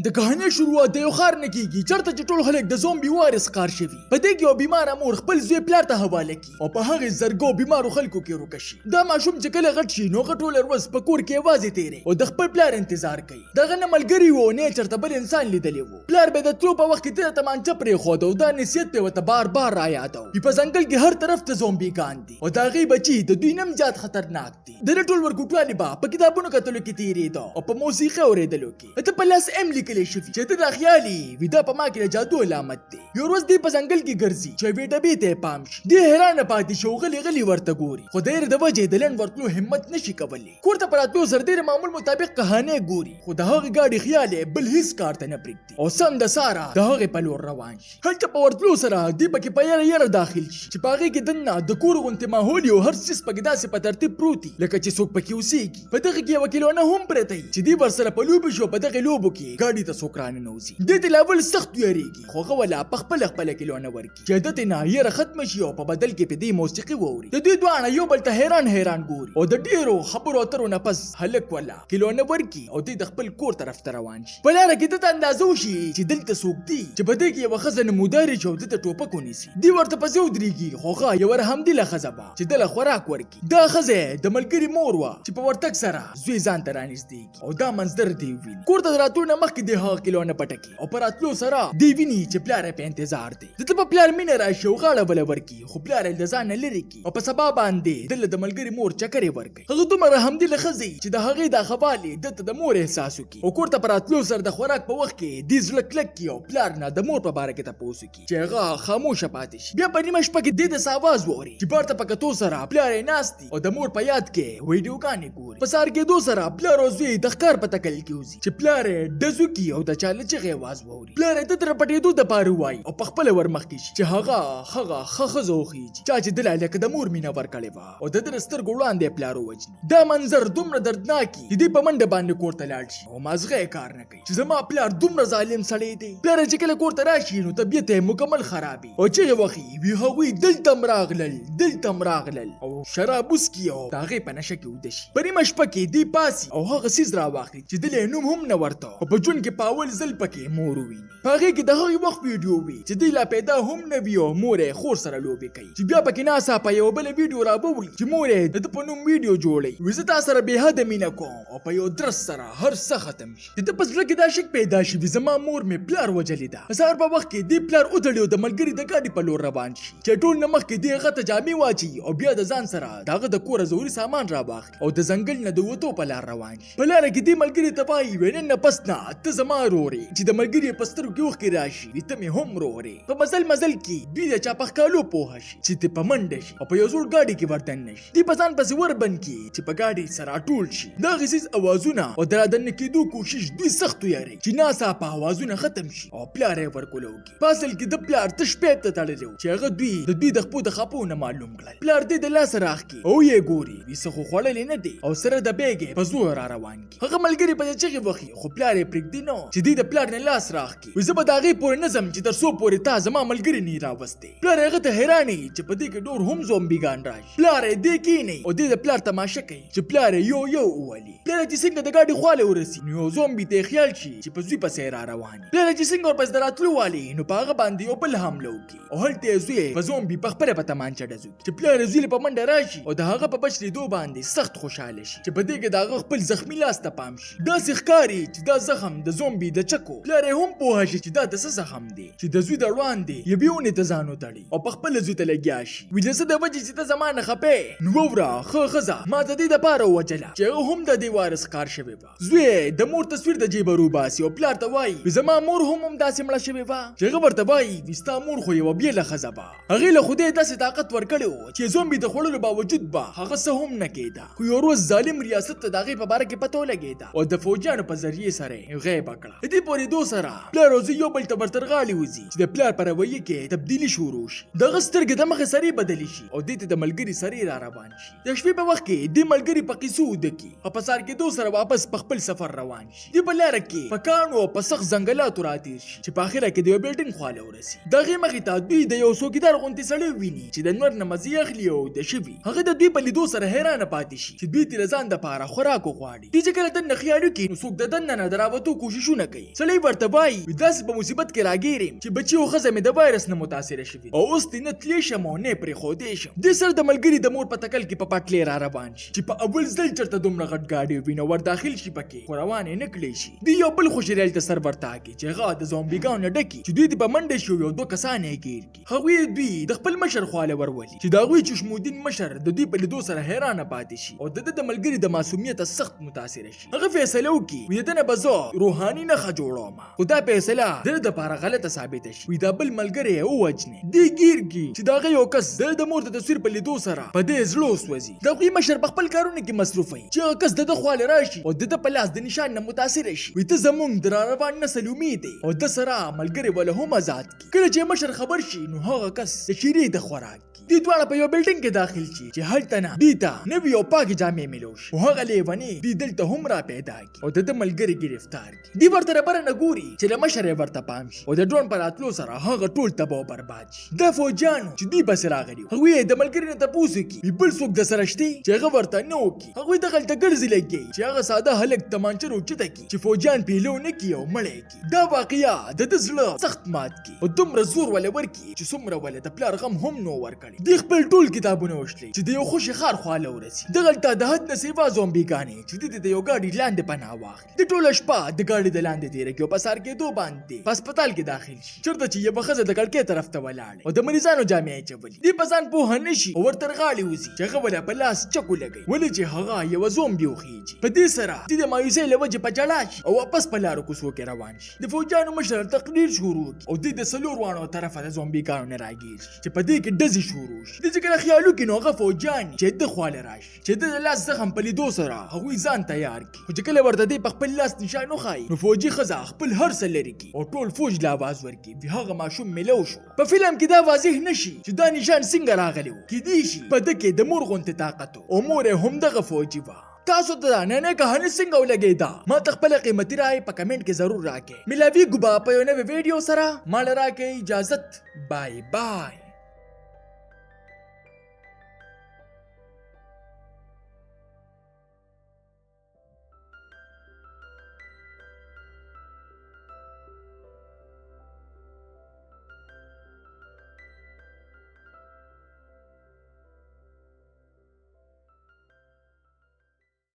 د کهانۍ شروعات د یو ښار نه کیږي چرته چې ټول خلک د زومبي وارث ښکار شوي. په دې کې یو بیماره مور خپل زوی پلار ته حواله کړي او په هغې زرګو بیمارو خلکو کې ورکه شي. دا ماشوم چې کله غټ شي نو هغه ټوله ورځ په کور کې یوازې تېری او د خپل پلار انتظار کوي. د هغه نه ملګري وو او نه یې چرته بل انسان لیدلی وو. پلار به یې د تلو په وخت کې ده ته تمانچه پرېښوده او دا نصیحت به یې ورته بار بار رایاداوه چې په ځنګل کې هر طرف ته زومبیګان دي او د هغې بچي د دوی نه هم زیات خطرناک دي. د ده ټول ورکوټوالی به په کتابونو کتلو کې تېرېده او په موسیقۍ اورېدلو کې. د ده په لاس ایم لیکل شوي چې د ده دا خیال یې وي دا په ما کې د جادو علامت دی. یو ورځ دی په ځنګل کې ګرځي چې یوې ډبې ته یې پام شي. دی حیرانه پاتې شي او غلي غلي ورته ګوري، خو د یرې د وجې د لنډ ورتلو همت نه شي کولی. کور ته په راتلو سره دی د معمول مطابق کهانۍ ګوري، خو د هغې ګاډي خیال یې بل هیڅ کار ته نه پرېږدي او سم د ساره د هغې په لور روان شي. هلته په ورتلو سره دی پکې په یره یره داخل شي چې په هغې کې دننه د کور غوندې ماحول یو هر څیز پکې داسې په ترتیب پروت دي لکه چې څوک پکې اوسېږي. په دغې کې یوه کیلونه هم پرته وي چې دی ورسره په لوبو شي او په دغې لوبو کې ګاډي ته څوک راننوځي. دی ترې له اول سخت ویرېږي خو هغه ولا په خپله خپله کیلونه ورکړي چې ده ترې نه یره ختمه شي او په بدل کې پرې دی موسیقي واوري. د دوی دواړه یو بل ته حیران حیران ګوري او د ډېرو خبرو اترو نه پس هلک ولا کیلونه ورکړي او دی د خپل کور طرف ته روان شي. په لاره کې ده ته اندازه وشي چې دلته څوک دي چې په دې کې یوه ښځه نمودارې شي او ده ته ټوپک ونیسي. دی ورته پسې ودرېږي خو هغه یوه رحمدله ښځه وه چې ده له خوراک ورکړي. دا ښځه یې د ملګري مور وه چې په ورتګ سره زوی ځان ته رانږدېږي او دا منظر دی وویني. کور ته د راتلو نه مخکې دی هغه کیلونه پټه کړي او په راتلو سره دی ویني چې پلار یې په انتظار دی. د ده په پلار مینه راشي او غاړه وله ورکړي خو پلار یې له ځانه لرې کړي او په سبا باندې ده له د ملګري مور چکرې ورکوي. هغه دومره رحمدله ښځه چې د هغې دا ښه ده ته د مور احساس وکړي او کور ته په راتلو سره د خوراک په وخت کې دې زړه کلک کړي او پلار نه د مور په باره کې تپوس وکړي چې هغه خاموشه پاتې شي. بیا په نیمه شپه کې دې د څه اواز واوري چې بار ته په کتو سره پلار یې ناست دي او د مور په یاد کې ویډیوګانې ګوري. په سهار کېدو سره پلار او زوی د ښکار په تکل کې وځي چې پلار یې ډز وکړي او د چا له چغې اواز واوري. پلار یې ده ته د پټېدو دپاره ووایي او پخپله ورمخکې شي چې هغه هغه ښه ښځه وښیي چا چې ده له لکه د مور مینه ورکړې وه او د ده د سترګو وړاندې یې پلار ووژني. دا منظر دومره دردناک وي چې دی په منډه باندې کور ته لاړ شي او مازغه یې کار نه کوي چې زما پلار دومره ظالم سړی دی. پلار یې چې کله کور ته راشي نو طبیعت یې مکمل خراب وي او چغې وهي وي هغوی دلته هم راغلل دلته هم راغلل او شراب وڅکي او د هغې په نشه کې ویده شي. په نیمه شپه کې دی پاڅي او هغه څیز راواخلي چې ده له یې نوم هم نه ورته او په ژوند کې په اول ځل پکې مور وویني. په هغې کې د هغې وخت ویډیو وي چې دی لا پیدا هم نه وي او مور یې خور سره لوبې کوي چې بیا پکې ناڅاپه یوه بله ویډیو راووړي چې مور یې د ده په نوم ویډیو جوړوي وي زه تا سره بې حده مینه کوم او په یو درس سره هر څه ختم شي. د ده په زړه کې دا شک پیدا شي وي زما مور مې پلار وژلې ده. د سهار په وخت کې دی پلار وتړي او د ملګري د ګاډي په لور روان شي چې ټول نه مخکې دی هغه ته جامې واچوي او بیا د ځان سره د هغه د کوره ضروري سامان راواخلي او د ځنګل نه د وتو په لار روان شي. په لاره کې دې ملګري ته وايي وې نن نه پس نه ته زما ورور یې چې د ملګري یې په سترګو کې اوښکې راشي وي ته مې هم ورور یې. په مزل مزل کې دوی د چا په ښکالو پوه شي چې ترې په منډه شي او په یو زوړ ګاډي کې وردننه شي. دوی په ځان پسې وربند کړي چې په ګاډي سره راټول شي. د هغې څیز اوازونه او د رادننه کېدو کوشش دوی سخت ویروي چې ناڅاپه اوازونه ختم شي او پلار یې ورکولو کړي. په اصل کې د پلار تش پیپ ته تړلی و چې هغه دوی د دوی د خپو د خپو نه معلوم کړل. پلار دې د لاسه راښکي او یې ګوري وي څه خو خوړلی نه دی او سره د بیګې په زور را روان کي. هغه ملګري پسې چغې وهي خو پلار یې پرېږدي نه چې دی د پلار نه لاس راښکي وي زه به د هغې پورې نه ځم چې تر څو پورې تا زما ملګري نه یي راوستی. پلار یې هغه ته حیران وي چې په دې کې نور هم زومبیګان راشي. پلار یې دې کیني او دی د پلار تماشه کوي چې پلار یې یو یو وولي. پلار یې چې څنګه د ګاډي خواله ورسي نو یو زومبي ته یې خیال شي چې په زوی پسې را روان وي. پلار یې چې څنګه ورپسې د راتلو والي نو په هغه باندې یو بل حمله وکړي او هلته یې زوی په زومبي په خپله په تمانچه ډز وکړي چې پلار یې زوی له په منډه راشي او د هغه په بچ لیدو باندې سخت خوشحاله شي چې په دې کې د هغه خپل زخمي لاس ته پام شي. داسې ښکاري چې دا زخم د زومبي د چکو. پلار یې هم پوه شي چې دا د څه زخم دی چې د زوی د وړاندې یوې ونې ته ځان وتړي او په خپله زوی ته لګیا شي وي د څه د وجې چې ته زما نه خپه یې نو ووره ښه ښځه ما د دې دپاره ووژله چې هغه هم د دې وارث ښکار شوې وه. زوی یې د مور تصویر د جیبه روباسي او پلار ته وایي وي زما مور هم همداسې مړه شوې وه چې هغه ورته وایي وي ستا مور خو یوه بیله ښځه وه هغې له خدای داسې طاقت ورکړی و چې زومبي د خوړلو باوجود به هغه څه هم نه کېده خو یو ورځ ظالم ریاست ته د هغې په باره کې پته ولګېده او د فوجیانو په ذریعې سره یې غیبه کړه. د دې په اورېدو سره پلار او زوی یو بل ته ورتر غاړې وځي. ګرځي چې د پلار په رویه کې تبدیلي شروع شي. د هغه سترګې د مخې سرې بدلې شي او دې ته د ملګري سرې را روان شي. د شپې په وخت کې دې ملګري په قصو اوده کړي او په سهار کېدو سره واپس په خپل سفر روان شي. دې په لاره کې په کاڼو او په سخت ځنګلاتو راتېر شي چې په اخره کې د یو بلډینګ خواله ورسي. د هغې مخې ته دوی د یو څوکیدار غوندې سړی وویني چې د نور نه مزې اخلي او اوده شوي. هغه د دوی په لیدو سره حیرانه پاتې شي چې دوی ترې د ځان دپاره خوراک وغواړي. دوی چې کله دننه خیال وکړي نو څوک د دننه نه د راوتو کوششونه کوي. سړی ورته وايي، وي داسې په مصیبت کې راګیر یم چې بچي او ښځه مې د وایرس نه متاثره شوي دي او اوس ترې نه تللی شم او نه یې پرېښودی شم. دې سره د ملګري د مور په تکل کې په پټلۍ را روان شي چې په اول ځل چېرته دومره غټ ګاډی وویني او ورداخل شي پکې، خو روان یې نه کړی شي. دوی یو بل خوشې ریل ته سر ورتاږي چې هغه د زومبیګانو نه ډک وي چې دوی ترې په منډه شي او یو دوه کسان یې ګیر کړي. هغوی دوی د خپل مشر خواله ورولي چې د هغوی چشم الدین مشر د دوی په لیدو سره حیرانه پاتې شي او د ده د ملګري د معصومیته سخت متاثره شي. هغه فیصله وکړي وي د ده نه به زه روحاني نښه جوړوم، خو دا فیصله د ده دپاره غلطه ثابته شي. وي دا بل ملګری یې ووژني. دی ګیر کړي چې د هغه یو کس د ده د مور د تصویر په لیدو سره په دې زړه وسوځي. د هغوی مشر په خپل کارونو کې مصروف وي چې هغه کس د ده خواله راشي او د ده په لاس د نشان نه متاثره شي. وي ته زمونږ د راروان نسل امید یې او ده سره ملګری وله هم ازاد کړي. کله چې مشر خبر شي نو هغه کس د شیرې د خوراک کړي. دوی دواړه په یو بلډینګ کې داخل شي چې هلته نه دوی ته نوي او پاکې جامې ملو شي، خو هغه لیونی دوی دلته هم را پیدا کړي او د ده ملګري ګرفتار کړي. دوی ورته له بره نه ګوري چې له مشره یې ورته پام شي او د ډرون په راتلو سره هغه ټول تباه او برباد شي. دا فوجیانو چې دوی پسې راغلي وو هغوی یې د ملګري نه تپوس وکړي وي بل څوک د سره شته چې هغه ورته نه وکړي. هغوی دغلته ګرځي لګیایي چې هغه ساده هلک تمانچه راوچته کړي چې فوجیان پیلو نه کړي او مړی کړي. دا واقعه د ده زړه سخت مات کړي او دومره زور وله ورکړي چې څومره وله د پلار غم هم نو ورکړي. دوی خپل ټول کتابونه وشلي چې د یو خوشې ښار خواله ورسي. دغلته د حد نه سیوا زومبیګانې چې دوی د یو ګاډي لاندې پناه واخلي. د ټوله شپه د ګاډي د لاندې تېره کړي او په سهار کېدو باندې په هسپتال کې داخل شي چېرته چې یوه ښځه د کړکۍ طرف ته ولاړه او د مریضانو جامې یې اچولي. دی په ځان پوهه نه شي او ورتر غاړې وځي چې هغه وله په لاس چک ولګوي ولې چې هغه یوه زومبي وخیږي. په دې سره دی د مایوسۍ له وجې په ژړا شي او واپس په لارو کوڅو کې روان شي. د فوجیانو مشر تقریر شروع کړي او دی د څلور واڼو طرفه د زومبیګانو نه راګیر شي چې په دې کې ډزې شروع شي. دی چې کله خیال وکړي نو هغه فوجیان چې ده خواله راشي چې د لاس زخم په لیدو سره هغوی ځان تیار کړي، خو چې کله ورته دی په خپل لاس نشان وښایي نو فوجي ښځه خپل هر څه لرې کړي او ټول فوج له اواز ورکړي وي هغه ماشوم میلو شو. په فلم کې دا واضح نه شي چې دا نشان څنګه راغلی و، کیدی شي په ده کې د مور غوندې طاقت و او مور یې همدغه فوجي وه. تاسو ته دا ننۍ کهاني څنګه ولګېده؟ ما ته خپله قیمتي رای په کمنټ کې ضرور راکړئ. ملاویږو به په یو نوې ویډیو سره. ما له راکړئ اجازت. بای بای.